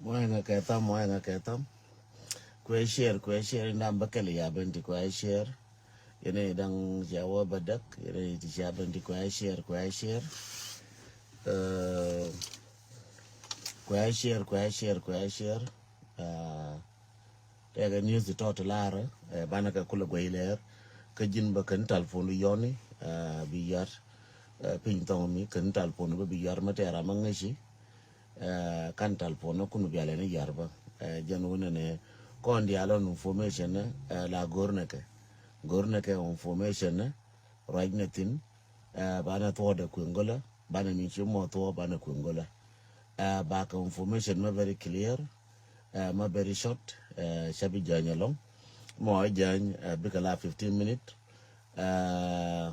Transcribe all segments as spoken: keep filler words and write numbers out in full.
Muɔ̱yŋä kɛ tham, muɔ̱yŋä kɛ tham. Kuɛ share, kuɛ share, indan bä kɛl ya ben ti kuɛ share. Yɛn idan cia wä bä däk, yɛn ti cia ben ti kuɛ share, kuɛ share. Eh, kuɛ share, kuɛ share, kuɛ share. Ah, tɛkɛ news ti tɔt ti lar, eh, banɛ kɛ kulɛ guɛy lɛr. Kä ji̱n bä kɛn telephone yɔni, eh, bi yar. Eh, piny thɔŋ mi kɛn telephone bä bi yar ma tɛra ma ŋäci. Eh, kan telephone kun bialɛ ni yar bä. Eh, jɛn wunɛ ni kɔn dialɔ information, eh, la go̱r nɛ kɛ. Go̱r nɛ kɛ information, eh, ruac nɛ thin. Eh, banɛ thuɔdɛ kueŋ gölä, banɛ mi ci mɔ thuɔ, banɛ kueŋ gölä. Eh, bakɛ information ma very clear, eh, ma very short, eh, ca bi jäny alɔŋ. Mɔ jäny, eh, bikɛ la fifteen minute. Eh,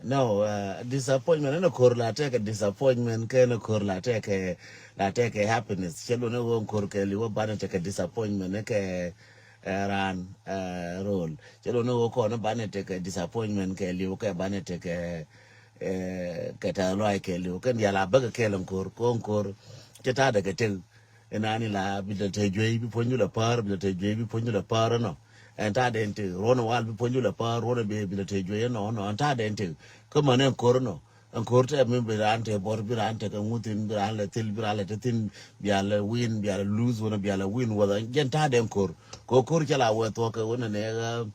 No, uh, disappointment ɛn a kor la tɛkɛ disappointment kɛ ɛn a kor la tɛkɛ, la tɛkɛ happiness. Cɛ lon ɛ wä kor kɛ liwä banɛ tɛkɛ disappointment kɛ, eh, ran, eh, rol. Cɛ lon ɛ wä kɔn banɛ tɛkɛ disappointment kɛ liwä kɛ banɛ tɛkɛ, eh, kɛ tɛ lɔy kɛ liwä kɛ ndial a bäkɛ kɛl ɛn kor kɔn kor. Cɛ ta dɛ kɛ tɛk. Ɛn ani la bi la te juey bi puɔ̱ny la pa̱a̱r, bi la te juey bi puɔ̱ny la pa̱a̱r ɛnɔ. Ɛn ta den te ruɔn wal bi puɔ̱ny la pa̱a̱r, ruɔn bi, bi la te juey ɛnɔ, ɛnɔ ɛn ta den te. Kä män ɛn kor ɛnɔ, ɛn kor te mi bi ran te bɔr, bi ran te kɛ ŋuthin, bi ran la thil, bi ran la te thin, bi a la win, bi a la lose, wun bi a la win, wala jɛn ta den kor. Kor kor cɛ la wɛ thuɔk kɛ wun ɛnɛ, ɛ,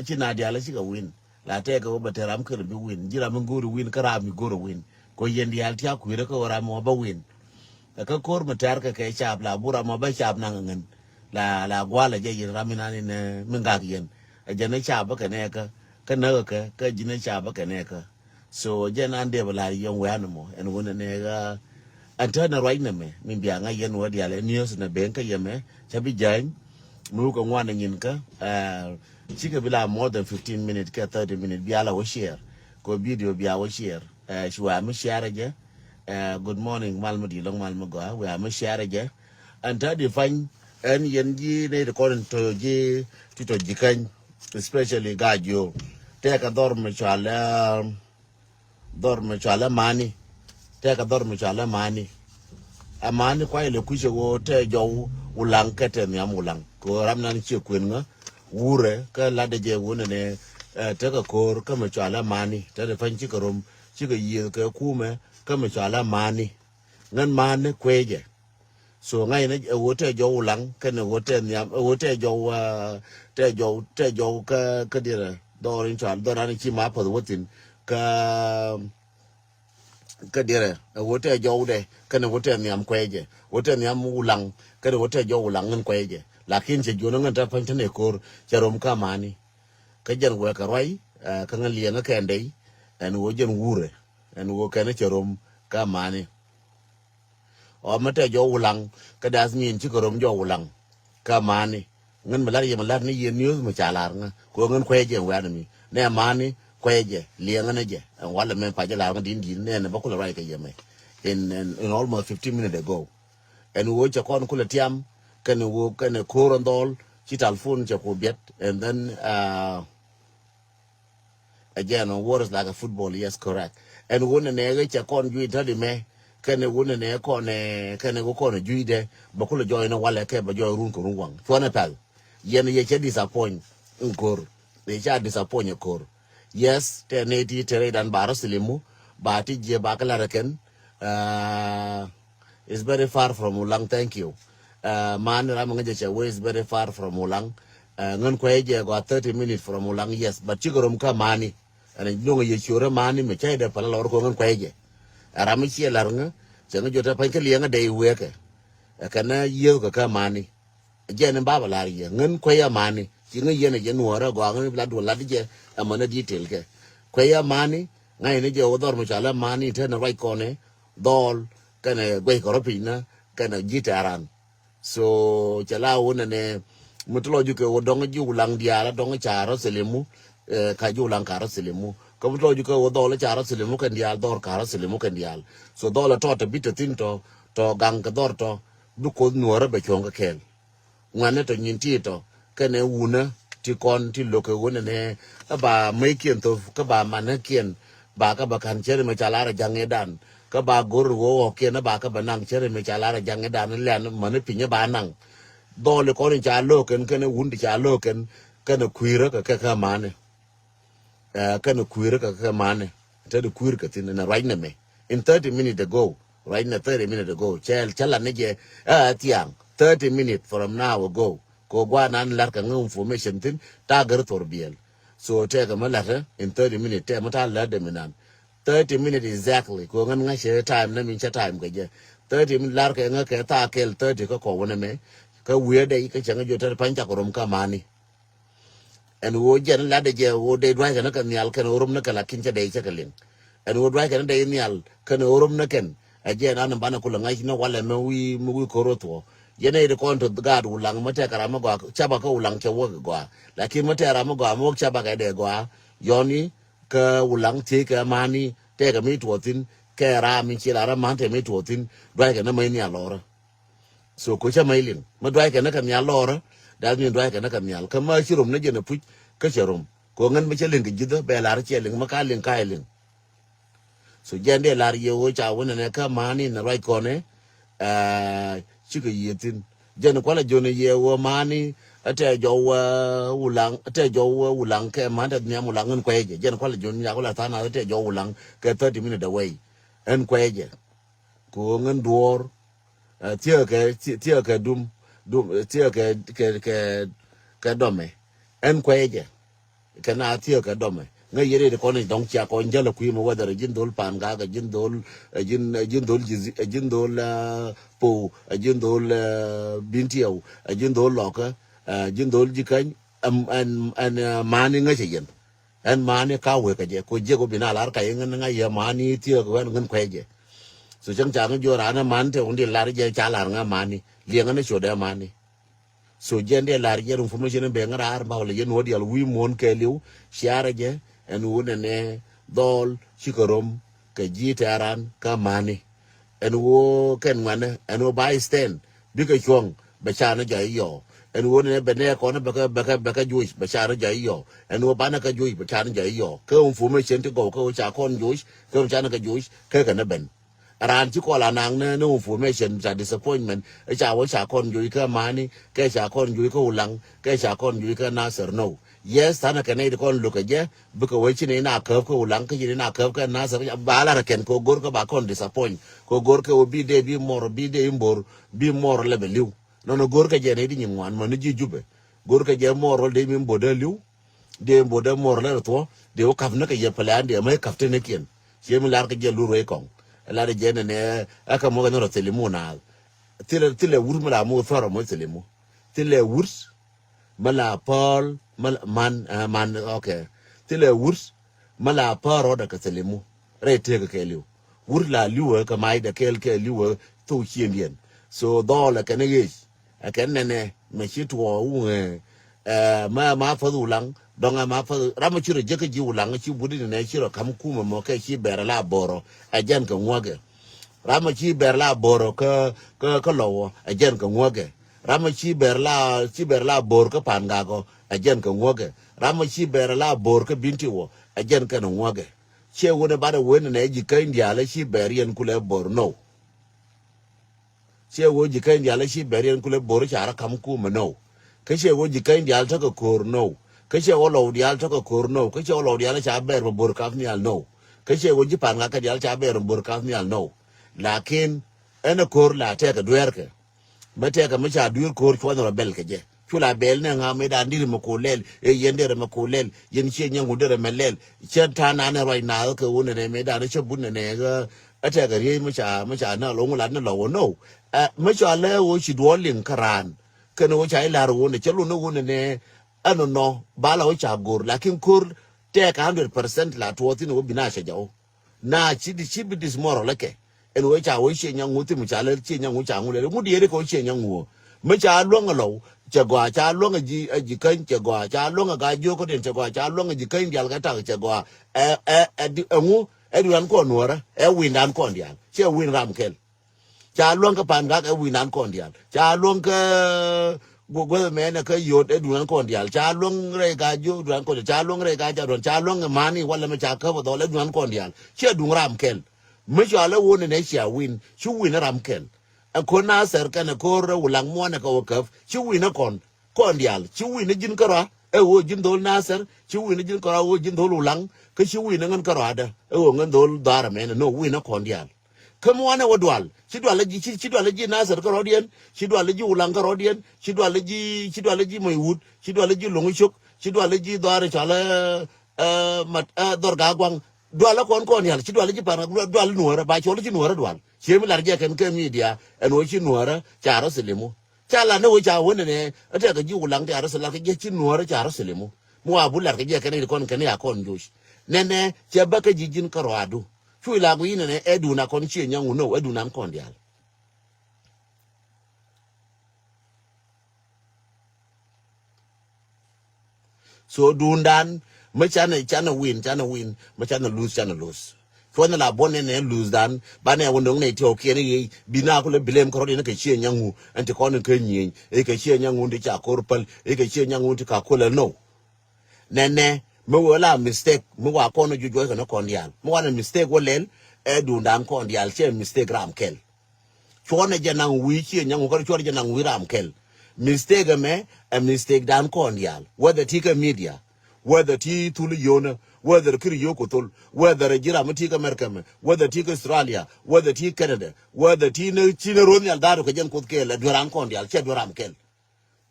ci na dial ci kɛ win. La tɛkɛ wä bɛ te ram kɛl bi win. Ji̱ ram mi go̱o̱ri win kä ram mi go̱o̱ri win. Ko yɛn diaal tiak kui̱rä kä wä ram mɔ bä win. Ɛ kä ko̱r mi tɛr kɛ kɛ cap la bu ram mɔ bä cap naŋ ŋän. La, la gualɛ jɛ yɛn ram mi nan in, eh, mi ŋak yɛn. Ɛ jɛn ɛ cap bä kɛ nɛ kä. Kä näk kɛ, kä ji̱n ɛ cap bä kɛ nɛ kä. So jɛn an dee bä lar yɛn wɛ an mɔ. Ɛn wun ɛ nɛ ɣä. Ɛn tɛn ruac nɛmɛ, mi bia ŋa̱c yɛn wä diaal ɛ news nɛ ben kä yɛmɛ, ca bi jäny, mi wukɛ ŋuan ɛ nyin kä, eh, cikɛ bi la more than fifteen minute kɛ thirty minute bia la wä share, kɛ video bia wä share, eh, ci wä mi share jɛ, eh, good morning, mal mi di̱i̱t lɔŋ mal mi gɔaa, wä mi share jɛ, ɛn tɛ di pany, ɛn yɛn ji̱ nɛy ti kɔn in tɔ ji̱, ti tɔ ji̱ käny, especially Gajiok, tɛkɛ dhɔr mi cual, eh, dhɔr mi cualɛ mani. Tɛkɛ dhɔr mi cualɛ mani. Ɛ mani kuay lɛ kui̱cɛ ɣöö tɛ jɔw Wulaŋ kɛ tɛ nhiam Wulaŋ. Kɛ ɣöö ram nan ciɛ kuën ŋä wurɛ kä latdɛ jɛ wunɛ ni, eh, tekɛ ko̱o̱r kä mi cualɛ mani. Tɛ di pany cikɛ rom cikɛ yiëëth kɛ kumɛ kä mi cualɛ mani. Ŋän mani kuecɛ. So ŋa̱cnɛ ɛ ɣöö tɛ jɔw Wulaŋ kɛnɛ ɣöö tɛ nhiam, ɛ ɣöö tɛ jɔw, ah, tɛ jɔw, tɛ jɔw kä, kä dirɛ dhɔr in cual dhɔr an ci ma päth wä thi̱n kä, kä dirɛ ɛ ɣöö tɛ jɔwdɛ kɛnɛ ɣöö tɛ nhiam kuɛcɛ, ɣöö tɛ nhiam Wulaŋ kɛnɛ ɣöö tɛ jɔw Wulaŋ ŋän kuɛcɛ. Lakin cɛ juɔ̱n ŋän tɛ päny tɛn ɛ ko̱r cɛ rom kä mani. Kä jɛn wɛɛkɛ ruac, eh, kä ŋän liɛŋä kɛn dey ɛn ɣöö jɛn wurɛ ɛn ɣöö kɛn cɛ rom kä mani. Ɔ mɛ tɛ jɔw Wulaŋ kä das min cikɛ rom jɔw Wulaŋ kä mani. Ŋän mi lar yɛ mi lar ni yɛ news mi ca lar ŋä kɛ ɣöö ŋän kuɛcɛ ɛn wɛ̈n mi nɛ mani kuɛcɛ liɛŋä ni jɛ ɛn walɛ mɛ pacɛ lar ŋä din din nɛ nɛ bä kulɛ ruac kɛ yɛ mɛ. In, in, in almost fifteen minutes ago. Ɛn ɣöö cɛ kɔn kulɛ tiam kɛn ɣöö kɛn ko̱r ɛn dhɔl ci telephone cɛ ku biɛt and then, uh, again, on words like a football, yes, correct. Ɛn ɣöö nɛ nɛ ɣä cɛ kɔn juic tädi mɛ kɛn ɣöö nɛ nɛ kɔn, eh, kɛn ɣöö kɔn juic dɛ bɛ kulɛ jɔɔy ni walɛ kɛ bɛ jɔɔy run kɛ run waŋ cuɔnɛ pɛl. Yɛn yɛ cɛ disappoint in ko̱r. Yɛ ca disappoint in ko̱r. Yes, tɛ nɛ ti tɛ rɛy dan ba rɔ silimu ba ti jiɛ ba kɛ lat kɛn. Uh, it's very far from Wulaŋ, thank you. Uh, mani ram ŋäcɛ cɛ wee is very far from Wulaŋ. Uh, ŋän kuɛy jɛ gɔaa thirty minutes from Wulaŋ, yes, but cikɛ rom kä mani. Ɛn luɔŋ yɛ ciöörä mani mi cäy dɛ päl lɔr kɔ ŋän kuɛy jɛ. Ɛ ram mi ciɛ lar ŋä cɛ ŋä jɔt ɛ pa̱ny kä liɛŋä dee iwekɛ. Ɛ kɛn ɛ yiëëkɛ kä mani. Jɛn in baba lar yɛ ŋän kuɛy ɛ mani ci ŋä yɛn ɛ jɛ nuɔɔrä gɔaa ŋän bi la duɔl lat jɛ. Ɛmɛn ɛ detail kɛ kuɛy ɛ mani. Ŋa̱cni jɛ wä dhɔr mi cɔal ɛ mani tɛn ruac kɔnɛ dhɔl kɛnɛ guɛc kɛ rɔ piny nä kɛnɛ ji̱ tɛ̈ran. So cɛ la wä nɛnɛ mi ti lɔ jukɛ wä dɔŋ ji̱ Wulaŋ diaal a dɔŋ ca rɔ silimu. Eh, ka ji̱ Wulaŋ ka rɔ silimu kä mi ti lɔ jukɛ wä dhɔl ca rɔ silimu kɛn diaal dhɔr ka rɔ silimu kɛn diaal. So dhɔl a tɔ tɛ bi tɛ thin tɔ tɔ gaŋ kɛ dhɔr tɔ bi koth nuɔrä bɛ cuɔ̱ŋ kɛ kɛɛl. Ŋuanɛ tɔ nyin ti tɔ kɛnɛ wunä ti kɔn ti lo̱k kɛ wunɛ nɛ ɛ ba mec kiɛn thop kä ba manä kiɛn ba kä ba ka̱n cɛr mɛ ca lar ɛ ja̱ŋ ɛ dan. Kä ba go̱r ɣöö ɣɔ̱kiɛn ba kä bɛ naŋ cä ri mi ca lar a jaŋ i̱ dan i̱ lɛn mäni piny i̱ ba naŋ. Dhɔɔli kɔn i̱ ca lo̱o̱k kɛn kɛn i̱ wun ti ca lo̱o̱k kɛn kɛn i̱ kui̱rä kɛ kɛ kɛ mani. Ɛ kɛn kui̱rä kɛ kɛ mani. Te di kui̱r kɛ thin ɛn ruac nɛ mɛ in thirty minute ago. Ruac nɛ thirty minute ago cɛ cɛ la ni jɛ ɛ thiaŋ thirty minute from now ago. Ko gua nan lar kɛ ŋä information thin ta gɛr thor biɛl. So tɛkɛ mɛ lat in thirty minute tɛ mɛ ta lat dɛ mi nan thirty minute exactly. Ko ŋän ŋä cɛ time nɛ min cɛ time kɛ jɛ thirty minute lar kɛ ŋä kɛ tha kɛl thirty kä kɔ wä nɛ mɛ. Kä wiɛ dɛ kä cɛ ŋä jɔ tɛ pany cak rom kä mani. Ɛn ɣöö jɛn latdɛ jɛ ɣöö dee dua̱ckɛ ni kɛ nhial kɛn ɣöö rom ni kɛ lakin cɛ dee cɛ kɛ liŋ. Ɛn ɣöö dua̱ckɛ ni dee nhial kɛn ɣöö rom ni kɛn. Ɛ jɛn an ban kulɛ ŋa̱c ni walɛ mi wi̱i̱ mi wi̱i̱ ko̱r ro̱th wɔ. Yɛn nɛy ti kɔn to gaat Wulaŋ mi tɛkɛ ram mi gɔaa cabak kä Wulaŋ cɛ wäk gɔaa. Lakin mi tɛkɛ ram mi gɔaa mi wäk cabak ɛ dee gɔaa. Yɔni kä Wulaŋ thiec kɛ mani tɛkɛ mi tuɔɔthin kɛ ram mi ci la ram man tɛkɛ mi tuɔɔthin dua̱ckɛ ni mi nhial lɔrä. So ko cä ma iliŋ ma duay kɛ nä kɛ nhial lɔrä. That mean duay kɛ nä kɛ nhial kä ma ci rom nä jɛn a puc kä cɛ rom. Ko ŋän ma cä liŋ kɛ ji̱thä bɛ lar cɛ liŋ ma ka liŋ ka iliŋ. So jɛn dee lar yɛ wä ca wä nɛ nɛ kä mani nɛ ruac kɔnɛ. Cikɛ yiethin jɛn kualɛ jon yɛ wä mani. Ɛ tɛ jɔw wä Wulaŋ ɛ tɛ jɔw wä Wulaŋ kɛ man tɛ nhiam Wulaŋ ŋän kuɛy jɛ jɛn kualɛ jon yak wä la than a ɛ tɛ jɔw Wulaŋ kɛ thirty minute away. Ɛn kuɛy jɛ. Ko ŋän duɔɔr. Thiekɛ kɛ thiekɛ kɛ dum dum thiekɛ kɛ kɛ kɛ dɔmɛ. Ɛn kuɛyɛ jɛ kɛ na thiekɛ kɛ dɔmɛ. Ŋä yet iti kɔn i̱ dɔ̱ŋ cia kɔn jäl akui̱ mi whether ɛ ji̱n dhol pan gak ɛ ji̱n dhol ɛ ji̱n ɛ ji̱n dhol ji̱ ɛ ji̱n dhol pow ɛ ji̱n dhol bintiɛw ɛ ji̱n dhol lɔkä ɛ ji̱n dhol ji̱ käny. Ɛn ɛn mani ŋäcɛ yɛn. Ɛn mani ka wek kɛ jɛ ko jiɛk wä bi na lar ka iŋän ŋa yɛ mani thiek wɛn ŋän kuɛ jɛ. So cäŋ ca ŋä jiɔ ran ɛ mani te wun di lar jɛ ca lar ŋa mani liɛŋä ni codɛ mani. So jɛn di lar jɛ information in ben ŋä rar ba wala yɛn wä dial wi̱i̱ muɔ̱n kɛ liw ciarɛ jɛ. Ɛn wun ɛnɛ dhɔl cikɛ rom kɛ ji̱ tɛran kä mani. Ɛn ɣöö kɛn ŋuanɛ ɛn ɣöö ba stand bikɛ cuɔ̱ŋ bɛ ca ni jɔy yɔɔ. Ɛn ɣöö ni bɛ nɛɛ kɔn bɛ kɛ bɛ kɛ bɛ kɛ juɔc bɛ ca ni jɔy yɔɔ. Ɛn ɣöö banɛ kɛ juɔc bɛ ca ni jɔy yɔɔ kɛ information ti gɔw kɛ ɣöö ca kɔn juɔc kɛ ɣöö ca ni kɛ juɔc kɛ kɛ ni ben. Raan ci kɔl anaŋ ni ni information ta disappointment ɛ ca wä ca kɔn juɔc kɛ mani kɛ ca kɔn juɔc kɛ Wulaŋ kɛ ca kɔn juɔc kɛ Nasir no. Yes thanɛ kɛ nɛy ti kɔn lo̱k kɛ jɛ. Bikɛ wee ci ni na käp kä Wulaŋ kä ci ni na käp kä Nasir ba lar kɛn kɛ go̱r kä ba kɔn disappoint kɛ go̱r kɛ wee bi dee bi mɔr bi dee in bo̱r bi mɔr lɛ bɛ li̱w. Nɔnɔ go̱r kɛ jɛ ni di nyin ŋuan mɔ ni ji̱ Jubɛ. Go̱r kɛ jɛ mɔr wal dee mi bo̱r dee li̱w. Dee bo̱r dee mɔr lɛ rɛ thuɔ dee wä kap ni kɛ jɛ pɛlɛ an dee mɛ kap tini kiɛn. Ciɛ mi lar kɛ jɛ lur wee kɔŋ. Lar jɛ ni nɛ ɛ kɛ mɔ kɛ ni rɔ thili mu naath. Thilɛ thilɛ wur mi la mu thɔrɔ mɔ thili mu. Thilɛ wur. Mä la päl mä la man eh, man okay. Thilɛ wur mä la päl rɔdɛ kɛ thilimu rɛy tëëk kɛ liw. Wur la liwä kɛ mac dɛ kɛɛl kɛ liwä thok ciëndiɛn. So dhɔɔl ɛ kɛn ɣec ɛ kɛn nɛnɛ mɛ ci tuɔɔ wuŋɛ. Ɛ mä ma päth Wulaŋ dɔŋɛ ma päth ram ci rɔ jek kä ji̱ Wulaŋ ci budi nɛnɛ ci rɔ ka̱m kumɛ mɔ kɛ ci bɛr la borɔ ɛ jɛn kɛ ŋuäkɛ. Ram ci bɛr la borɔ kä kä kä lɔwɔ ɛ jɛn kɛ ŋuäkɛ. Ram ci bɛr la ci bɛr la bor kä pan gakɔ ɛ jɛn kɛ ŋuäkɛ. Ram ci bɛr la bor kä binti wɔ ɛ jɛn kɛn ŋuäkɛ. Ciɛ wun ɛ bat ɛ wen nɛ ji̱ käny diaal ɛ ci bɛr yɛn kulɛ bor no. Ciɛ wun ji̱ käny diaal ɛ ci bɛr yɛn kulɛ bor ca rɔ kam kumɛ no. Kä ciɛ wun ji̱ käny diaal tekɛ ko̱r no. Kä ciɛ wun lɔw diaal tekɛ ko̱r no. Kä ciɛ wun lɔw diaal ca bɛr bɛ bor kap nhial no. Kä ciɛ wun ji̱ pan gakɛ diaal ca bɛr bor kap nhial no. Lakin ɛn ɛ ko̱r la tɛkɛ dueerkɛ. Mä tɛkɛ mi ca dui̱r ko̱r cuɔ̱n rɔ bɛl kɛ jɛ cu la bɛl nɛ ŋa mëë dan di̱r mɛ ko̱r lɛl ëë yɛn derɛ mɛ ko̱r lɛl. Yɛn ciɛ nyɛŋ wut derɛ mɛ lɛl. Cɛ ta̱a̱ nanɛ ruac naath kɛ wun nɛ nɛ mëë dan cä but nɛ nɛ ɣä. Ɛ tɛkɛ riey mi ca mi ca na lo̱ŋ lat ni lɔ wä no. Ɛ mi ca lɛ wä ci duɔl liŋ kä raan. Kɛn wä ca ilar wä nɛ cä lun ni wä nɛ nɛ. Ɛn nɔ ba la wä ca go̱r lakin ko̱r tɛkɛ hundred percent la tuɔɔth thin wä bi na cɛ jɔw. Na ci di ci bi dismoral lɛ kɛ. Ɛn wee ca wee cie nyaŋ ŋu thim ca lɛ cie nyaŋ ŋu ca ŋu lɛ ŋu di yeri kɛ wee cie nyaŋ ŋu. Mi ca luäŋ lɔw cɛ gɔaa ca luäŋ a ji a ji käny cɛ gɔaa ca luäŋ a gaa jiök kɔdiɛn cɛ gɔaa ca luäŋ a ji käny dial kɛ tak cɛ gɔaa. Ɛ ɛ ɛ di ɛ ŋu ɛ di ran kɔn nuɔrä ɛ win dan kɔn dial cɛ win ram kɛl. Ca luäŋ kä pan gak ɛ wi̱i̱ nan kɔn diaal ca luäŋ kä guäth mɛnɛ kä yot ɛ duŋ nan kɔn diaal ca luäŋ rɛy ka jiök duŋ nan kɔn diaal ca luäŋ rɛy ka ca duɔn ca luäŋ ɛ mani walɛ mɛ ca käp ɛ dhɔl ɛ duŋ nan kɔn diaal. Ciɛ duŋ ram kɛl. Mi cɔal ɛ wun ɛn ɛ cia win, ci win ɛ ram kɛl. Ɛ ko̱n Nasir kɛnɛ ko̱r ɛ Wulaŋ muɔnɛ kɛ wä käp, ci win ɛ kɔn, kɔn diaal, ci win ɛ ji̱n kärɔa, ɛ ɣöö ji̱n dho̱l Nasir, ci win ɛ ji̱n kärɔa, ɛ ɣöö ji̱n dho̱l Wulaŋ, kä ci win ɛ ŋän kärɔadä, ɛ ɣöö ŋän dho̱l dhɔaar ɛmɛn, ɛ nɔ win ɛ kɔn diaal. Kä muɔnɛ wä dual, ci dual ɛ ji̱, ci, ci dual ɛ ji̱ Nasir kärɔɔdiɛn, ci dual ɛ ji̱ Wulaŋ kärɔɔdiɛn, ci dual ɛ ji̱, ci dual ɛ ji̱ Mɔywut, ci dual ɛ ji̱ Lo̱ŋ Cok, ci dual ɛ ji̱ dhɔaar ɛ cɔal ɛ, ɛ, mat, ɛ, dhɔr Gaagwaŋ, dual ɛ kɔn kɔn diaal, ci dual ɛ ji̱ Pan Gak, dual ɛ Nuäärä, ba cɔl ci Nuäärä dual. Cië mi lar jɛ kɛn kɛ midia, ɛn ɣöö ci Nuäärä, ca rɔ silimu. Ca lar ni ɣöö ca wä nɛnɛ, ɛ tɛkɛ ji̱ Wulaŋ ca rɔ silimu, lar kɛ ji̱ ci Nuäärä ca rɔ silimu. Mi wa bu lar kɛ jɛ kɛn i̱ kɔn kɛn ya kɔn joc. Nɛnɛ, cɛ bä kä ji̱ ji̱n kärɔadu. Cu ila gui̱ nɛnɛ, ɛ duun a kɔn cië nyaŋ wun nɔ, ɛ duun an kɔn diaal. So duundan, mi canɛ, canɛ win, canɛ win, mi canɛ lose, canɛ lose. Cuɔnɛ la buɔnɛ nɛ lose dan, banɛ wä no̱ŋ nɛ tiɔw kiɛn i̱, bi na kulɛ blame kärɔɔdiɛn kɛ ciɛ nyaŋu, ɛn ti kɔn in kä nyieny, i̱ kɛ ciɛ nyaŋu in ti ca ko̱r päl, i̱ kɛ ciɛ nyaŋu in ti ka kulɛ no. Nɛnɛ, mi wee la mistake, mi wa kɔn juɔc kɛn kɔn diaal. Mi wanɛ mistake wä lɛl, ɛ duundan kɔn diaal, ciɛ mistake ram kɛl. Cuɔnɛ jɛ naŋ wi̱i̱ ciɛ nyaŋu kä cuɔnɛ jɛ naŋ wi̱i̱ ram kɛl. Mistake ɛmɛ, ɛ mistake dan kɔn diaal. Whether ti kɛ media, whether ti thul yonä, whether kiri yo̱o̱k ku thul, whether ji̱ ram mi ti kɛ America mɛ, whether ti kɛ Australia, whether ti Canada, whether ti ni, ti ni ro̱n nhial da̱a̱r kɛ jɛn kuoth kɛɛl, ɛ duer ran kɔn diaal, ciɛ duer ram kɛl.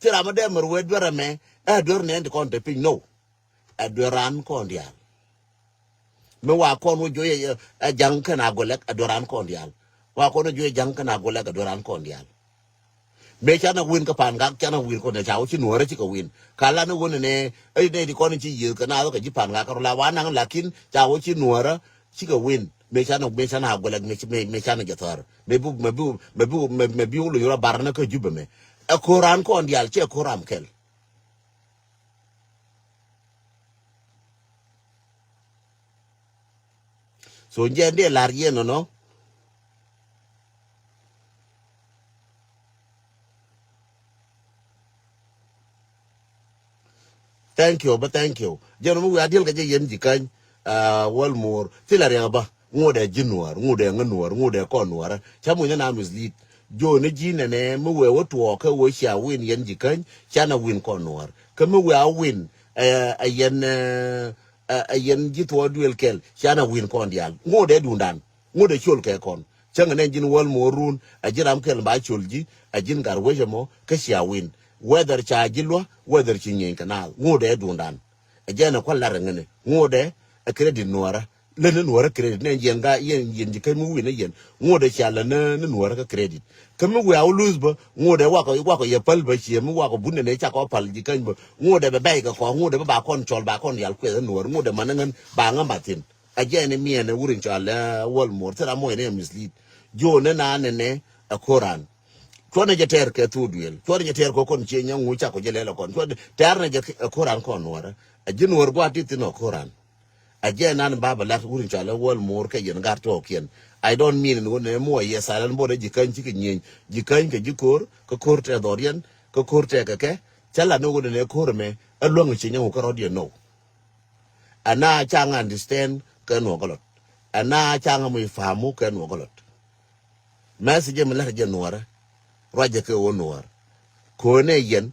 Ci ram mi dee mɛr wee duer ɛmɛ, ɛ duer nɛn ti kɔn te piny, no. Ɛ duer ran kɔn diaal. Mi wa kɔn wä juɔc ɛ, ɛ, ɛ ja̱ŋ kɛn a gɔlɛk ɛ duer ran kɔn diaal. Wa kɔn wä juɔc ɛ ja̱ŋ kɛn a gɔlɛk ɛ duer ran kɔn diaal. Mëë canɛ win kä Pan Gak, canɛ win kɔn ɛ ca wä ci Nuäärä cikɛ win. Ka lan wä nɛnɛ, ɛ nɛ di kɔn ci yiëth kɛ na wä kɛ ji̱ Pan Gak kɛ rɔ la wa naŋ, lakin ca wä ci Nuäärä cikɛ win. Mëë canɛ, mëë canɛ a gɔlɛk, mëë, mëë, mëë canɛ jɛ thɔr. Mëë bi, mëë bi, mëë bi, mëë, mëë bi wä lo yura bar na kä Jubɛ mɛ. Ɛ ko̱r ran kɔn diaal, ciɛ ko̱r ram kɛl. So jɛ ndiɛ lar yɛn nɔnɔ. Thank you, bä thank you. Jɛn mi wiaa diɛl kɛ jɛ yɛn ji̱ käny, ah, wäl muɔr. Thilɛ riɛk bä. Ŋuudɛ ji̱ Nuäär, ŋuudɛ ŋä Nuäär, ŋuudɛ kɔn Nuäärä. Ca munyä na mislead. Jo̱o̱ni ji̱ nɛnɛ mi wëë wä tuɔɔk kä wä cia win yɛn ji̱ käny, canɛ win kɔn Nuäär. Kä mi wëë a win, ɛ, ɛ yɛn, ɛ, ɛ, ɛ yɛn ji̱ thuɔɔk duël kɛl, canɛ win kɔn diaal. Ŋuudɛ duundan, ŋuudɛ col kɛ kɔn. Cäŋɛ nɛ ji̱n wäl muɔr run, ɛ ji̱ ram kɛl ba col ji̱, ɛ ji̱n gat wec ɛmɔ, kä cia win. Whether ca ji̱ luä, whether ci nyieny kɛ naath. Ŋuudɛ duundan. Ɛ jɛn ɛ kua̱l lat ɛ ŋäni. Ŋuudɛ, ɛ credit Nuäärä. Lät ni Nuäärä credit, nɛ yɛn ga, yɛn, yɛn ji̱ käny mi wi̱n ni yɛn. Ŋuudɛ cia lät ni, ni Nuäärä kä credit. Kä mi wiaa wä luth bä, ŋuudɛ wakɔ, wakɔ yɛ päl bä cie, mi wakɔ bunɛ nɛ cakɔ pal ji̱ käny bä. Ŋuudɛ bɛ bɛy kɛ kɔn, ŋuudɛ bɛ ba kɔn cɔl, ba kɔn yal kuɛth ni Nuäärä, ŋuudɛ man ni ŋän, ba ŋä mathin. A jɛ ni miɛn ni wur in cɔal, eh, wäl muɔr, thil ram mɔc ni ɛ mislead. Jo̱o̱n ni na nɛnɛ, ɛ ko̱ran. Cuɔnɛ jɛ tɛɛr kɛ thuk duël. Cuɔnɛ jɛ tɛɛr kɛ kɔn cie nyɛ ŋu cakɔ jɛ lɛl ɛ kɔn. Cuɔnɛ tɛɛr nɛ jɛ ɛ ko̱ran kɔn Nuäärä. A ji̱ Nuäär gua̱a̱th ti thin ɛ ko̱ran. A jɛ nan baba lat wur in cɔal ɛ wäl muɔr kɛ yɛn gar tɔɔkiɛn. I don't mean in wun nɛ muɔ yɛ silent board ɛ ji̱ käny cikɛ nyieny. Ji̱ käny kɛ ji̱ ko̱r, kä ko̱r tɛ dhɔriɛn, kä ko̱r tɛ kɛ kɛ. Cä lat ni wun nɛ ko̱r ɛmɛ, ɛ luäŋ cie nyɛ ŋu kä rɔ̱diɛn nɔ. Ɛn a ca ŋa understand kɛ nuɔk gɔlɔt. Ɛn a ca ŋa mi fahamu kɛ nuɔk gɔlɔt. Message mi lɛt jɛ Nuäärä. Ruacɛ kɛ wä Nuäär. Ko̱ nɛ yɛn.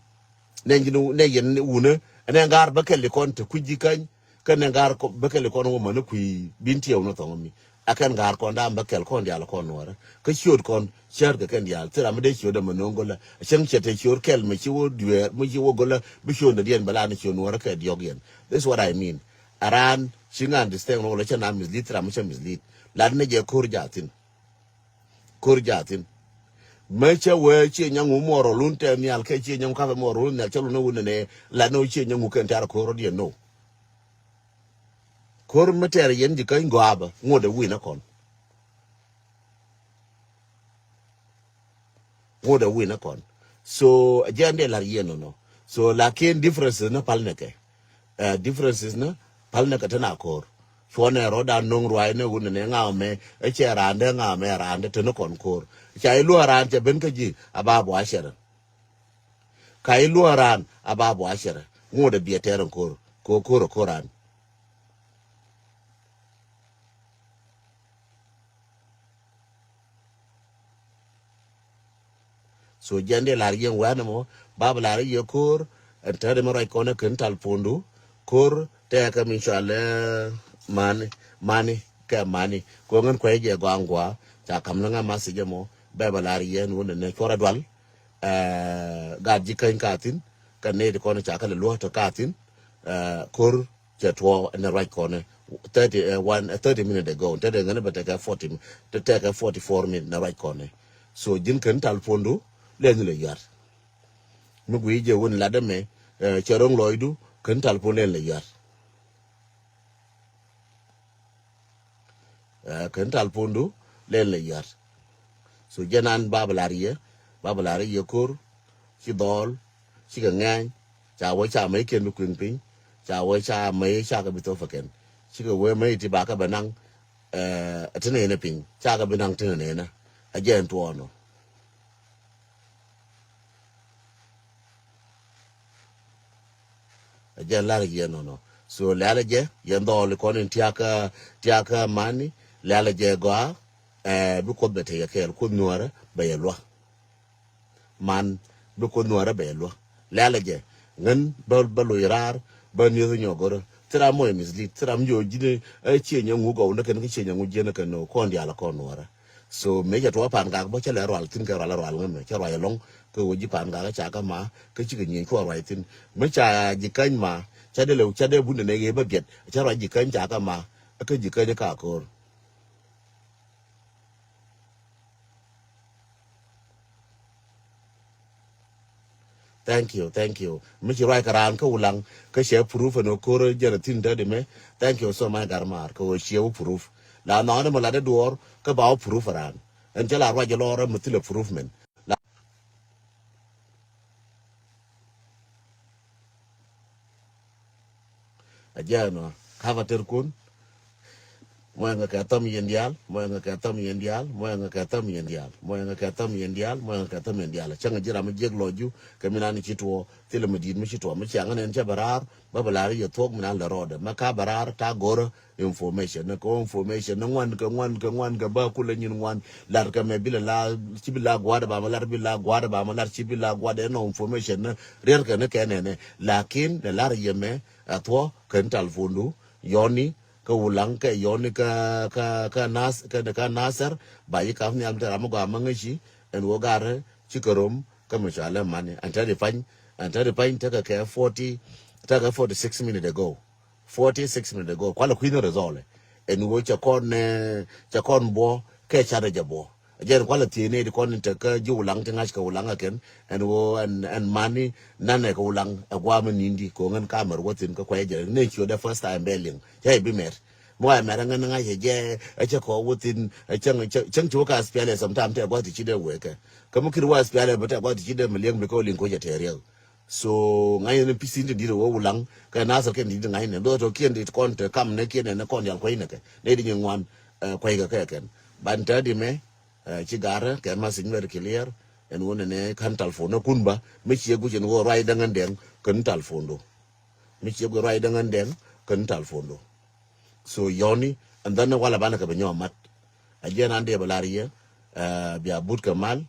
Nɛ ji̱n, nɛ yɛn wunä. Nɛ ŋa̱r bä kɛl ikɔn te kui̱ ji̱ käny. Kä nɛ ŋa̱r bä kɛl ikɔn wä män kui̱ bin tiɛw ni thɔŋ mi. A kɛn ŋa̱r kɔn da̱a̱m bä kɛl kɔn diaal kɔn Nuäärä. Kä ciöt kɔn cär kɛ kɛn diaal thil ram mi dee ciöt ɛmɛ no̱o̱ŋ go̱lä. Cäŋ cɛ te ciöt kɛl mɛ ci wä dueer, mi ci wä go̱lä, bi ciöt ni diɛn bɛ la ni ciöt Nuäärä kɛ diɔ̱k yɛn. This is what I mean. A raan ci ŋa understand rɔ lɛ cɛ na mislead, thil ram mi cɛ mislead. Lat ni jɛ ko̱r jathin. Ko̱r jathin. Mɛ cɛ wee ciɛ nyaŋ wä muɔr rɔ lun tɛ nhial kɛ ciɛ nyaŋ wä kapɛ muɔr rɔ lun nhial cɛ lun ni wun ni nɛ. Lat ni wä ciɛ nyaŋ wä kɛn tɛ̈r ko̱r rɔ diɛn no. Ko̱r mi tɛr yɛn ji̱ käny gɔaa bä, ŋuɔ̱t ɛ wi̱n ɛ kɔn. Ŋuɔ̱t ɛ wi̱n ɛ kɔn. So, ɛ jɛn dee la̱r yɛn nɔnɔ. So, lakin differences ni pal nɛ kɛ. Eh, differences ni pal nɛ kɛ te na ko̱r. Cuɔnɛ rɔ̱dan no̱ŋ ruac ni wun ni ŋa̱ mɛ, ɛ cɛ randɛ ŋa̱ mɛ randɛ te ni kɔn ko̱r. Ca iluɔ randɛ cɛ ben kä ji̱, a ba buɔ a cɛrɛ. Ka iluɔ ran a ba buɔ a cɛrɛ. Ŋuɔ̱t ɛ biɛ tɛr in ko̱r. Ko̱r, ko̱r, ko̱r ran. So jɛn dee lar yɛn wɛn mɔ, ba bi lar yɛ ko̱r, ɛn tɛt mi ruac kɔn ɛ kɛn talpondu, ko̱r tɛkɛ mi cual ɛ mani, mani, kɛ mani. Ko ŋän kuɛ jɛ gɔaŋ gɔa, ca kam ni ŋa message mɔ, bɛ ba lar yɛn wun ni cuɔr a dual, ɛ, gat ji̱ käny ka thin, kɛ nɛy ti kɔn ca kɛ lɛ luɔ̱k tɔ ka thin, ɛ, ko̱r cɛ tuɔɔ ɛn ruac kɔn ɛ, thirty, ɛ, one, ɛ, thirty minute ago, tɛt ɛ ŋän bɛ tɛkɛ forty mi-, tɛkɛ forty four minute ni ruac kɔn ɛ. So ji̱n kɛn talpondu, lɛn ni lɛ yuar. Mi gui jɛ wun lat ɛmɛ, ɛ, cɛ ro̱ŋ lɔcdu, kɛn talpon lɛn lɛ yuar. Ɛ, kɛn talpondu, lɛn lɛ yuar. So jɛn an ba bi lar yɛ, ba bi lar yɛ ko̱r, ci dhɔl, cikɛ ŋɛny, ca wee ca mɛ ikiɛn bi kuiŋ piny, ca wee ca mɛ ca kɛ bi thop ɛ kɛn. Cikɛ wee mɛ iti ba kɛ bɛ naŋ, ɛ, ti nɛnɛ piny, ca kɛ bi naŋ ti nɛnɛ. Ɛ jɛn tuɔɔnɔ. Ɛ jɛn lar yɛ nɔnɔ. So lɛl ɛ jɛ, yɛn dhɔl kɔn in tiakä, tiakä mani, lɛl ɛ jɛ gɔaa, ɛ, bi Kuoth bɛ te yɛ kɛɛl, Kuoth nuɔrɛ bɛ yɛ luak. Man, bi Kuoth nuɔrɛ bɛ yɛ luak. Lɛl ɛ jɛ, ŋän bä, bä loc raar, bä nieth nyɔk go̱rä. Thil ram mɔ ɛ mislead, thil ram jɔ ji̱n ɛ, ɛ, cie nyɛ ŋu gɔw ni kɛn, kä cie nyɛ ŋu jiɛn ni kɛn, kɔn diaal kɔn nuɔrɛ. So mëë cɛ tuɔɔk Pangak bä cä lɛ rual thi̱n kɛ rual, rual ŋämɛ, cä ruac ɛlɔ̱ŋ kɛ ɣöö ji̱ Pangak ca kä ma, kä cikɛ nyieny kuɔ ruac thi̱n. Mi ca ji̱ käny ma, ca dee lɛ, ca dee bundɛ nɛ ɣee bä biɛt, ca ruac ji̱ käny ca kä ma, kä ji̱ käny ka ko̱r. Thank you, thank you. Mi ci ruac kɛ raan kä Wulaŋ, kä cɛ proof ɛn ɣöö ko̱r jɛn a thi̱n dädi mɛ. Thank you so much, Garmar, kɛ ɣöö ciɛ wä proof. La nɔɔni mɛ la dee duɔɔr, kä ba wä proof raan. Ɛn cä la ruac jɛ lɔɔr, mi thilɛ proof mɛn. La. A jɛn ɔ, kava ter kun. Mɔyɛ ŋa kɛ thɔm yɛn diaal, mɔyɛ ŋa kɛ thɔm yɛn diaal, mɔyɛ ŋa kɛ thɔm yɛn diaal, mɔyɛ ŋa kɛ thɔm yɛn diaal, mɔyɛ ŋa kɛ thɔm yɛn diaal. Cäŋ a ji̱ ram mi jiɛk lɔcdu, kɛ mi nan ci tuɔɔ, thilɛ mi di̱i̱t mi ci tuɔɔ, mi ciaŋ nɛn cɛ bɛ raar, bä bɛ la̱r yɛ thuɔ̱k mi nan lɛ rɔɔdɛ. Mɛ ka bɛ raar, ta go̱rä, information ni kɛ information ni ŋuan kɛ ŋuan kɛ ŋuan kɛ ba kulɛ nyin ŋuan. Lar kɛ mɛ bi lɛ la, ci bi la gua̱a̱r ba mɛ lar, bi la gua̱a̱r ba mɛ lar, ci bi la gua̱a̱r ɛn ɔ information ni riɛr kɛ ni kɛ nɛnɛ. Lakin ni lar yɛ mɛ a thuɔ kɛn talfondu yɔni kɛ Wulaŋ kɛ yɔni kɛ, kɛ, kɛ Nas, kɛ, kɛ Nasir ba yi kap nhial mi te ram mi gɔaa ma ŋäci ɛn wä gar ci kɛ rom kɛ mi cɔalɛ mani. Ɛn tɛt i pany, ɛn tɛt i pany tekɛ kɛ forty, tekɛ forty six minute ago. Forty six minute ago. Kualɛ kui̱n result. Ɛn ɣöö cɛ kɔn, eh, cɛ kɔn buɔ kɛ carɛ jɛ buɔ. Jɛn kualɛ thiee nɛy ti kɔn in tek kä ji̱ Wulaŋ ti ŋa̱c kɛ Wulaŋ ɛ kɛn. Ɛn ɣöö ɛn, ɛn mani nanɛ kɛ Wulaŋ ɛ gua̱a̱m in ni̱n di ko̱ŋ ɛn kamɛr wä thi̱n kä kuay jɛ nɛy ciö dɛ first time bɛ liŋ. Cɛ i̱ bi mɛr. Mi wa mɛr ɛŋɛn ŋa̱c ɛ jɛ ɛ cɛ kɔ wä thi̱n ɛ cäŋ, cäŋ, cäŋ ci wä ka S P L A sometime tɛ gua̱th ti ci dee wekɛ. Kä mi kir wä S P L A bɛ tɛ gua̱th ti ci dee mi liŋ bi kɛ wä liŋ ko̱ cɛ tɛɛr yɛ. So ŋa̱cni pi̱th in ti di̱t ɛ wä Wulaŋ kɛ Nasir kɛn ti di̱t ŋa̱cni. Luɔt ɔ kiɛn ti kɔn te kam nɛ kiɛn ɛn kɔn dial kua̱cnɛ kɛ nɛ di nyin ŋuan, eh, kua̱ckɛ kɛ kɛn. Ban te di mɛ, eh, ci garɛ kɛ message very clear. Ɛn wä nɛnɛ ka̱n talpon nɛ kun ba mi ciɛ guic ɛn wä ruac däŋ ɛn dɛŋ kɛn talpon do. Mi ciɛ guic ruac däŋ ɛn dɛŋ kɛn talpon do. So yɔni, and then walɛ banɛ kɛ bi nyɔk mat. A jiɛn an dee bɛ lar yɛ, eh, bia but kɛ mal,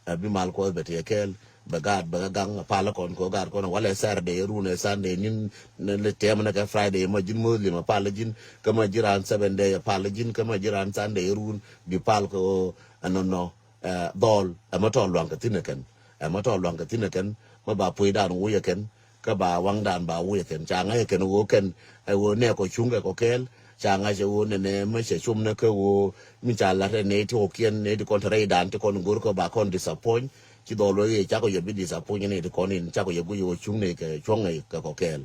eh, bi mal Kuɔth bɛ tiɛ kɛɛl, bɛ gaat bɛ kɛ gaŋ, a pal kɔn kɛ gaat kɔn, walɛ Saturday run ɛ Sunday ni̱n, ni lɛ tɛm ni kɛ Friday ma ji̱n Muslim a pal ji̱n, kä ma ji̱ raan seven day a pal ji̱n, kä ma ji̱ raan Sunday run bi pal kɛ ɣöö ɛnɔnɔ, eh, dhɔl ɛmɛ tɔ luaŋ kɛ thi̱n ɛ kɛn, ɛmɛ tɔ luaŋ kɛ thi̱n ɛ kɛn, ma ba puɔ̱cdan wuc ɛ kɛn, kä ba waŋdan ba wuc ɛ kɛn. Ca ŋa̱c ɛ kɛn ɣöö kɛn ɛ ɣöö nɛ kɔ cuŋ kɛ kɔ kɛɛl. Ca ŋa̱c ɛ ɣöö nɛnɛ mi cɛ com nɛ kä ɣöö mi ca la̱t ɛ nɛy ti ɣɔ̱kiɛn, nɛy ti kɔn te rɛydan ti kɔn go̱r kɔ ba kɔn disappoint. Ci dhɔl wee ɣöö cakɔ yɛ bi disappoint nɛy ti kɔn in cakɔ yɛ guic ɣöö cuŋ nɛ kɛ cuɔ̱ŋ ɛ kɛ kɔ kɛɛl.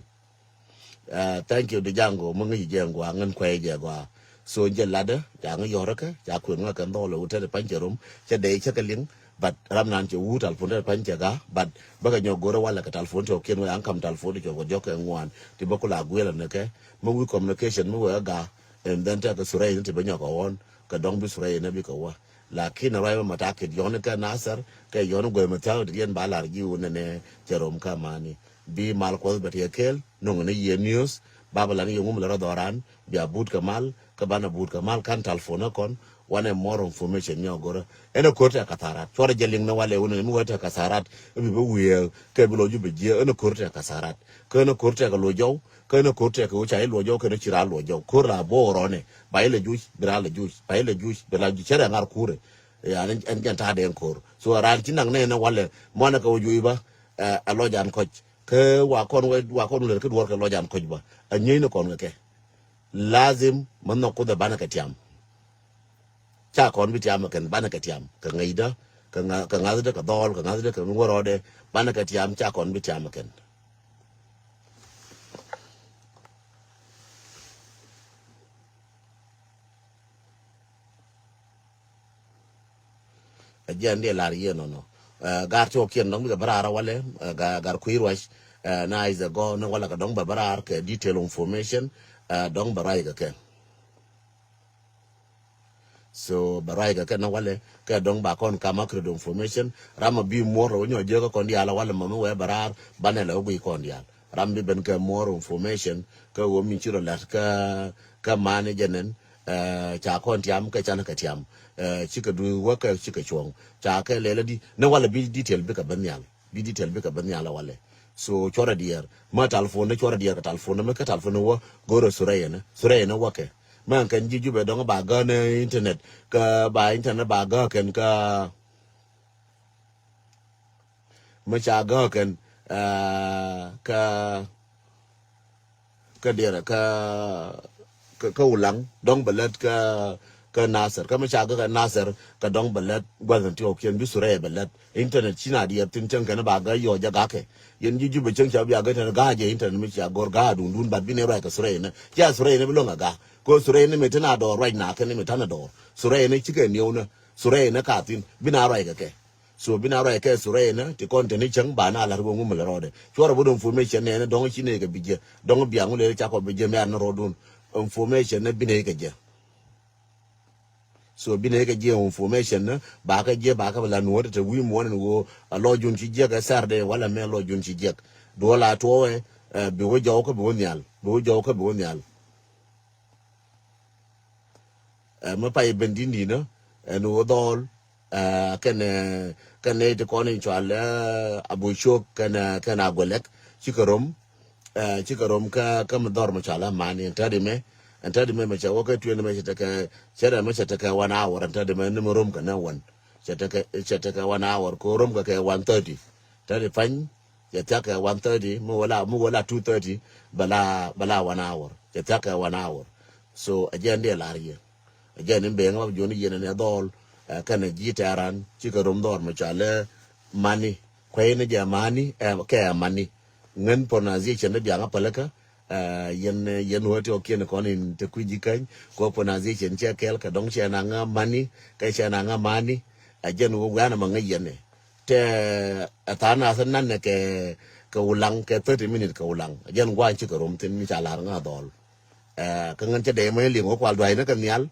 Ah, thank you, Dijango. Mä ŋäc jɛ ŋua̱a̱ ŋän kuɛy jɛ gɔaa. So jɛ latdä ca ŋäc yɔ̱rä kä ca kuën ŋä kɛn dhɔl ɛ wut te ti pany cɛ rom cɛ dee cä kɛ liŋ. But ram nan cɛ wut talpon te ti pany cɛ ga. But bä kɛ nyɔk go̱rä walɛ kɛ talpon ti ɔ kiɛn wee aŋ kam talpon ti cɛ wä diɔk kɛ ŋuan ti bä kula guiɛl ɛ nɛ kɛ. Mä wi̱i̱ communication mä wee ɛ ga. And then tɛkɛ surɛy ni ti bä nyɔk ɛ ɣɔn kɛ dɔ̱ŋ bi surɛy ni bi kɛ wä. Lakin ruac mɛ matakit yɔ̱n kɛ Nasir kɛ yɔ̱n guɛy mɛ thia̱a̱ŋ ti diɛn ba lar ji̱ wun nɛnɛ cɛ rom kä mani. Bi mal Kuɔth bɛ tiɛ kɛɛl no̱ŋ ni yɛ news. Ba bɛ lar ni yɛ ŋum lɛ rɔ dhɔran bia but kɛ mal kä banɛ but kɛ mal kan talpon ɛ kɔn. Wanɛ more information nyɔ go̱rä. Ɛn ɛ ko̱r tɛ katharat. Cuɔrɛ jɛ liŋ ni walɛ wunɛ mi wä tɛ katharat. Bi bi wiee kɛ bi lɔ ju bi jiɛ. Ɛn ɛ ko̱r tɛ katharat. Kä ɛn ɛ ko̱r tɛ kɛ lo̱c jɔw. Kä ɛn ɛ ko̱r tɛ kɛ wä ca i̱ lo̱c jɔw kɛ ɛn ɛ ci raa lo̱c jɔw. Ko̱r la bo̱o̱ rɔnɛ. Ba ilɛ juc, bi raa lɛ juc. Ba ilɛ juc, bi la juc. Cɛ rɛ ŋa̱r kurɛ. Ya, ɛn, ɛn jɛn ta̱a̱ dɛn ko̱r. So, raan ci naŋ nɛɛnɛ walɛ. Muanɛ kɛ wä juc ba. Ɛ, ɛ lɔc an kɔc. Kä wa kɔn wä, wa kɔn wä lɛ kɛ duɔ̱r kɛ lɔc an kɔc ba. Ɛ nyieeny ni kɔn kɛ kɛ. Lazim mi nhɔk Kuoth ɛ banɛ kɛ tiam. Ca kɔn bi tiam ɛ kɛn, banɛ kɛ tiam kɛ ŋäcdä, kɛ ŋa-, kɛ ŋa̱thdä, kɛ dhɔl, kɛ ŋa̱thdä, kɛ mi wä rɔɔdɛ, banɛ kɛ tiam, ca kɔn bi tiam ɛ kɛn. Ɛ jiɛn diɛ lar yie nɔnɔ. Ɛ, gar tiɔkiɛn dɔŋ bikɛ bä raar walɛ, ɛ, ga-, gar kui̱ ruac, ɛ, na is a go ni walɛ kɛ dɔŋ bɛ bä raar kɛ detail information, ɛ, dɔŋ bɛ ruac kɛ kɛ. So bɛ ruac kɛ kɛ ni walɛ kɛ dɔŋ ba kɔn kam accurate information. Ram a bi muɔr rɛ wä nyɔ jiɛ kä kɔn diaal walɛ mami wɛ bɛ raar banɛ lɛ wä guiy kɔn diaal. Ram bi ben kɛ more information kä ɣöö min ci rɔ la̱t kä, kä man jɛ nɛn, ɛ, ca kɔn tiam kä canɛ kɛ tiam, ɛ, cikɛ dui̱ wäkɛ cikɛ cuɔ̱ŋ ca kɛ lɛl adi ni walɛ bi detail bikɛ ben nhial, bi detail bikɛ ben nhial walɛ. So cuɔrɛ diɛɛr ma telephone ni cuɔrɛ diɛɛr kɛ telephone ni mi kä telephone ni wä go̱rɛ surɛ yɛn surɛ yɛn wäkɛ. Mɛ kɛn ji̱ jupɛ dɔŋ ba gäänɛ internet kä ba internet ba gäänɛ kɛn kä mi ca gäk kɛn, ɛ, kä, kä diɛrɛ, kä, kä, kä Ulaŋ, dɔ̱ŋ bɛ lät kä, kä Nasir. Kä mi ca gäk kɛ Nasir, kä dɔ̱ŋ bɛ lät gua̱th in ti ɣɔ̱kiɛn bi surɛ bɛ lät. Internet ci na diɛp thin cäŋ kɛn ba gäk yɔc jɛ gakɛ. Yɛn ji̱ Jubɛ cäŋ ca bia gäk tɛn gak jɛ internet mi cia go̱r gak duundun, but bi ni ruac kɛ surɛ inɛ. Cia surɛ inɛ bi lo̱ŋ a gak. Ko surɛ inɛ mi tin a dɔɔr ruac na kɛn mi tan a dɔɔr. Surɛ inɛ cikɛ niɛw nä. Surɛ inɛ ka thin. Bi na ruac kɛ kɛ. So bi na ruac kɛ surɛ inɛ ti kɔn teni cäŋ ba na lar wä ŋu mi lɛ rɔɔdɛ. Cuɔrɛ bi dɔŋ information nɛɛnɛ dɔŋ ci nɛy kɛ bi jiɛ. Dɔŋ biaŋ wä lɛ ca kɔ bi jiɛ mi ar ni rɔɔdun. Information nɛ bi nɛy kɛ jiɛ. So bi nɛy kɛ jiɛ information nɛ ba kɛ jiɛ ba kɛ bi la nuɔ̱ɔ̱t te wi̱i̱ muɔ̱ɔ̱n ɛn ɣöö a lɔc jun ci jiɛk ɛ Saturday wala mɛ lɔc jun ci jiɛk. Duɔl a tuɔɔk ɛ, ɛ, bi wä jɔw kä bi wä nhial. Bi wä jɔw kä bi wä nhial. Ɛ, mi pay ben di̱n di̱n ɛ, ɛn ɣöö dhɔl, ɛ, kɛn, ɛ, kɛn nɛy ti kɔn in cual, ɛ, Abu Cok kɛn, ɛ, kɛn Aguɛlɛk, cikɛ rom, ɛ, cikɛ rom kä, kä mi dhɔr mi cual ɛ mani, ɛn tädi mɛ, ɛn tädi mɛ mɛ cɛ wä kä tueni mɛ cɛ tekɛ, cɛ dɛ mɛ cɛ tekɛ one hour, ɛn tädi mɛ ni mi rom kɛ nɛ one. Cɛ tekɛ, cɛ tekɛ one hour, ko rom kɛ kɛ one thirty. Tädi pany, cɛ thiak kɛ one thirty, mi wä la, mi wä la two thirty, bɛ la, bɛ la one hour. Cɛ thiak kɛ one hour. So, ɛ jɛn diɛ lar yɛ. Ɛ jɛn in ben ŋa ba joni yɛn ni dhɔl, ɛ, kɛn ji̱ tɛran, cikɛ rom dhɔr mi cual ɛ mani. Kuɛy ni jɛ mani, ɛ, kɛ ɛ mani. Ŋän pronunciation ni biaŋ a pälikä, ɛ, yɛn, yɛn wä ti ɔ kiɛn kɔn in te kui̱ ji̱ käny, kɔ pronunciation cɛ kɛl, kɛ dɔŋ cɛ na ŋa mani, kɛ cɛ na ŋa mani. Ɛ jɛn wä wianɛ ma ŋäc yɛn ni. Tɛ ɛ tha̱a̱ŋ nath nanɛ kɛ, kɛ Ulaŋ, kɛ thirty minute kɛ Ulaŋ. Jɛn gua̱a̱ny cikɛ rom thin mi ca la̱r ŋa̱ dhɔl. Ɛ, kä ŋän cɛ dee mɛ liŋ wä kual dua̱cnä kɛ nhial.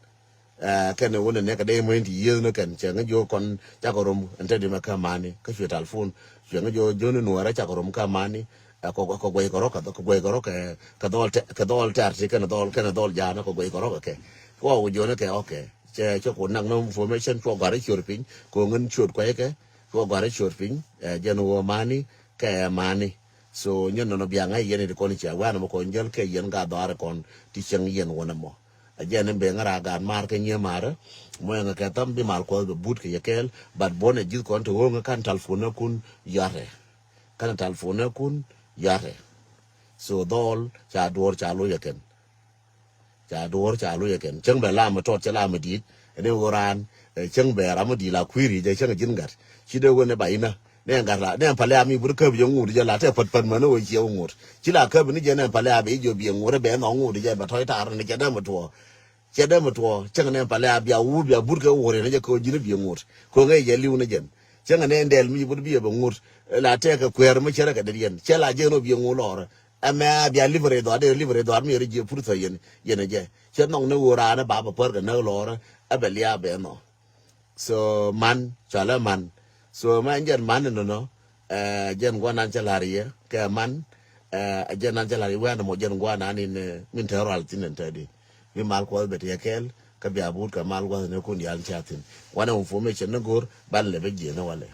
Ɛ, kɛn wä nɛ nɛ kɛ dee mɛ ti yieth nä kɛn cɛ ŋä jiö kɔn cakɛ rom ɛn te di mɛ kä mani. Kä cuɛ talpon. Cuɛ ŋä jiö jiö ni nuɔrɛ cakɛ rom kä mani. Ɛ, kɔ, kɔ guɛc kɛ rɔ kɛ, kɔ guɛc kɛ rɔ kɛ, kɛ dhɔl tɛ, kɛ dhɔl tɛr ti kɛn dhɔl, kɛn dhɔl ja̱a̱nä kɔ guɛc kɛ rɔ kɛ kɛ. Kɔ wä jiö ni kɛ, okay. Cɛ, cɛ ku nak nä information cuɔ gua̱r i̱ ciöt piny. Kɔ ŋän ciöt kuɛckɛ. Cuɔ gua̱r i̱ ciöt piny, ɛ, jɛn wä mani, kɛ mani. So, nyɛ nɔnɔ biaŋ ɛ yɛn i̱ ti kɔn i̱ cɛ wɛn ɛmɔ kɔn jäl kɛ yɛn ka dhɔaar kɔn ti cäŋ yɛn wä nɛmɔ. Ɛ jɛn in ben ŋära gaat maar kɛ nyiee maarä. Mɔ ɛŋɛ kɛ tham bi mal kuɔth bɛ but kɛ yɛ kɛɛl, but buɔ̱n ɛ ji̱th kɔn ti ɣööŋä kan talpon ɛ kun yɔ̱a̱tɛ. Kan talpon ɛ kun yɔ̱a̱tɛ. So, dhɔl ca duɔ̱ɔ̱r ca loc ɛ kɛn. Ca duɔ̱ɔ̱r ca loc ɛ kɛn. Cäŋ bɛ lam mi tɔt cɛ lam mi di̱i̱t. Ɛn ɛ ɣöö raan, ɛ, cäŋ bɛ ram mi di̱i̱t la kui̱ri jɛ cäŋ ji̱n gat. Ci dee ɣöö nɛ ba inä. Nɛ gat la, nɛ palɛ a mi bur käp jɛ ŋut jɛ la tɛ pät pät män ɣöö ciɛ ŋut. Ci la käp ni jɛ nɛ palɛ a bɛ i̱ jiɔ biɛ ŋut ɛ bɛ nhɔk ŋut jɛ bɛ tɔ̱c taar ni cɛ dee mi tuɔɔ. Cɛ dee mi tuɔɔ. Cäŋ nɛ palɛ a bia wur bia but kɛ wur yɛn jɛ kɛ ɣöö ji̱n biɛ ŋut. Kɛ ɣöö ŋäc jɛ li̱w ni jɛn. Cäŋ nɛ ndɛl mi bur biɛ bɛ ŋut. La tɛk kɛ kuɛɛr mi cɛ rɛ kɛ dee yɛn. Cɛ la jɛ nɔ biɛ ŋut lɔɔrɛ. Ɛmɛ a bia library dhɔaar, dee library dhɔaar mi yɛrɛ jiɛ pur thɔ yɛn, yɛn ɛ jɛ. Cɛ nhɔk ni ɣöö raan ɛ ba bɛ pär kɛ näk lɔɔr ɛ bɛ liaap bɛ nhɔ. So, man, cualɛ man. So, mɛ ɛn jɛn man ɛn nɔnɔ, ɛ, jɛn guanan cɛ la̱r yɛ, kɛ man, ɛ, jɛn nan cɛ la̱r yɛ, wɛn ɛmɔ jɛn guanan in, ɛ, min te rual thin ɛn te di. Bi mal kuɔth bɛ ti yɛ kɛɛl, Kä bia but kɛ mal gua̱th ni kun yal cia thin. Wanɛ information ni go̱r ban lɛ bä jiɛ ni walɛ.